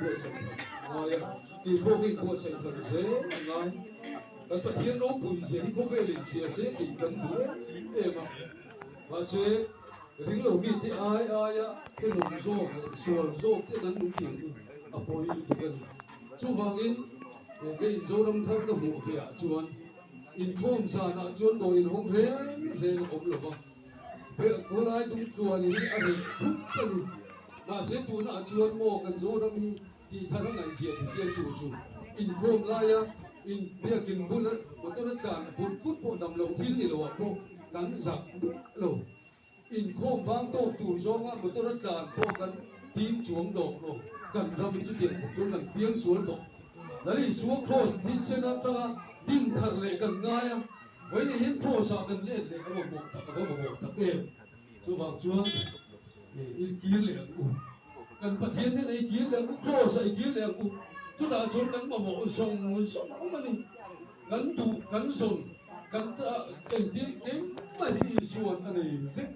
inbuatsaih thar a ngai a, kei pawh ka inbuatsaih thar zel a ngai. Kan Pathian ropui zia hi khawvel in hria se tih kan duh em em a, mahse ringlo mite ai aia tenawm zawk leh sual zawk te kan nung thin hi a pawi lutuk a ni. Chuvangin he ka in Zoram thar ka hmuh ve ah chuan inkhawm zanah chuan dawr inhawng reng reng a awm lo va, khawlai dungtluan hi a reh thup a ni. Mahse tunah chuan maw kan Zoram hi Tih thar a ngaihzia ti chiang tur chu inkhawm laia in biakin bula motor a tlan vut vut pawh dam loh thil ni loah pawh kan zak miah lo. Inkhawm bang tawk tur zawnga motor a tlan pawh kan tim chuang dawk lo. Kan ram hi chutiang khawp chuan kan piang sual tawh. Lal Isua Kraws thisen atanga din thar leh kan ngai a, vawiin hian Kraws ah kan let leh a mamawh tak a va mamawh tak em. Chuvang chuan i kir leh ang u. Kan Pathian hnenah i kir leh ang u, Kraws ah i kir leh ang u. Chutah chuan kan mamawh zawng zawng a awm a ni. Kan duh, kan zawn, kan engtir engmah hi Isua'n a nei vek.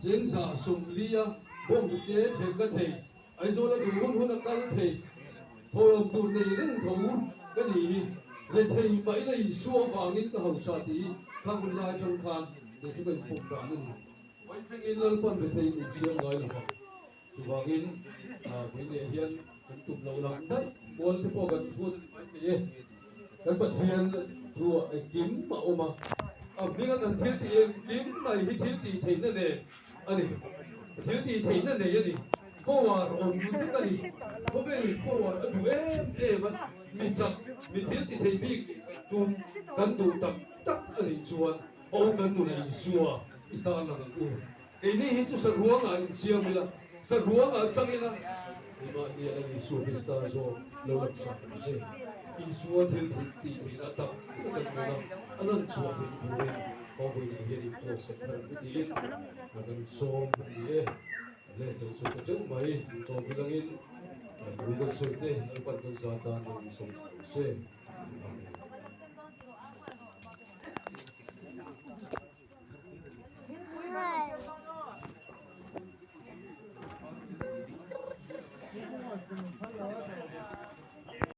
Chengza 40 a bawnghnute then ka thei. Aizawl a duh hun hun a kal thei, thawhlawm tur nei reng tho ka ni hi, rethei mah ila Isua avangin ka hausa tih hi kha hun lai atang khan kei chu ka inpawm dan a ni. Vaithlengin Lalpan rethei min siam ngai lo vang. Chuvangin vawiinah hian kan tum loh lam daih mual te pawh kan chhun a ni maithei e. Kan Pathian thu ah engkim a awm a, a hminga kan thil tih engkim mai hi thil tih theihna nen a ni. Thil tih theihna nei a ni. Power awm vek a ni. Khawvelin power a duh em em a, mi chak, mi thil ti thei bik nih kan tum, kan duh tak tak a nih chuan aw kan nuna Isua i tan lang ang u. Keini hi chu saruangah insiam ila, saruangah chang ila, keimahni a Lal Isua Krista zawk lo lang sak ang che. Isua thil tih theihna a tak tak a kan nuna a lan chhuah theih turin Pawvawiinah hian in post sak thar ang u tiin a kan sawm a ni e. Le kan sawi ta teuh mai, tih tawp bilangin kan thu kan sawi te Lalpan kan za tan lo in sawm chho ang che.